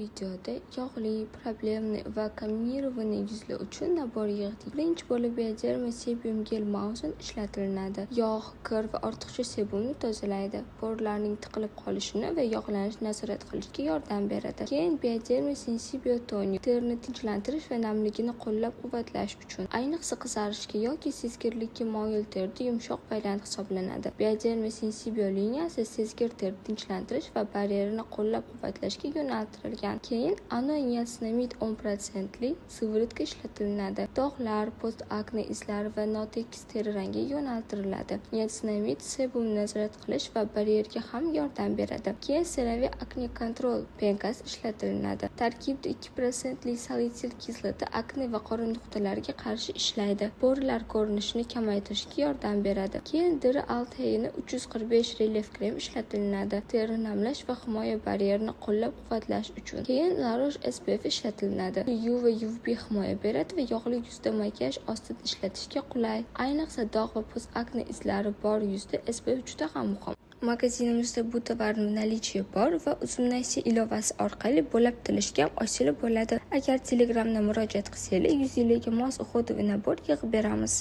Videoda yog'li, проблемный va комбинированный yuzlar uchun набор yig'dik. Birinchi bo'lib Bioderma Sebium Gel Mavzun ishlatilinadi. Yog', kir va ortiqcha sebumni tozalaydi. Porlarning tiqilib qolishini va yog'lanishini nazorat qilishga yordam beradi. Keyin Bioderma Sensibio Tonik terini tinchlantirish va namligini qo'llab-quvvatlash uchun, ayniqsa qizarishga yoki sezgirlikka moyil terida yumshoq variant hisoblanadi. Bioderma Sensibio liniyasi sezgir terini tinchlantirish va baryerini qo'llab-quvvatlashga yo'naltirilgan. Keyin Ano Niacinamide 10% li сыворотка ishlatilinadi. Dog'lar, post-akne izlari va notekis teri rangiga yo'naltiriladi. Niacinamide sebumni nazorat qilish va baryerga ham yordam beradi. Keyin CeraVe Acne Control пенка si ishlatilinadi. Tarkibida 2% li salitsil kislota akne va qora nuqtalarga qarshi ishlaydi. Porlar ko'rinishini kamaytirishga yordam beradi. Keyin Dr. Althey'ni 345 relyef krem ishlatilinadi. Terini namlash va himoya baryerini qo'llab-quvvatlash uchun. Keyin La Roche SPF ishlatilinadi. UV va UVB himoya beradi va yog'li yuzda makiyaj ostida ishlatishga qulay. Ayniqsa dog' va post-akne izlari bor yuzda SPF juda ham muhim. Magazinimizda bu tovarni наличие bor va Uzum ilovasi orqali bo'lib to'lashga ham oson bo'ladi. Agar Telegramda murojaat qilsangiz, yuzingizga mos уходовый набор yig'ib beramiz.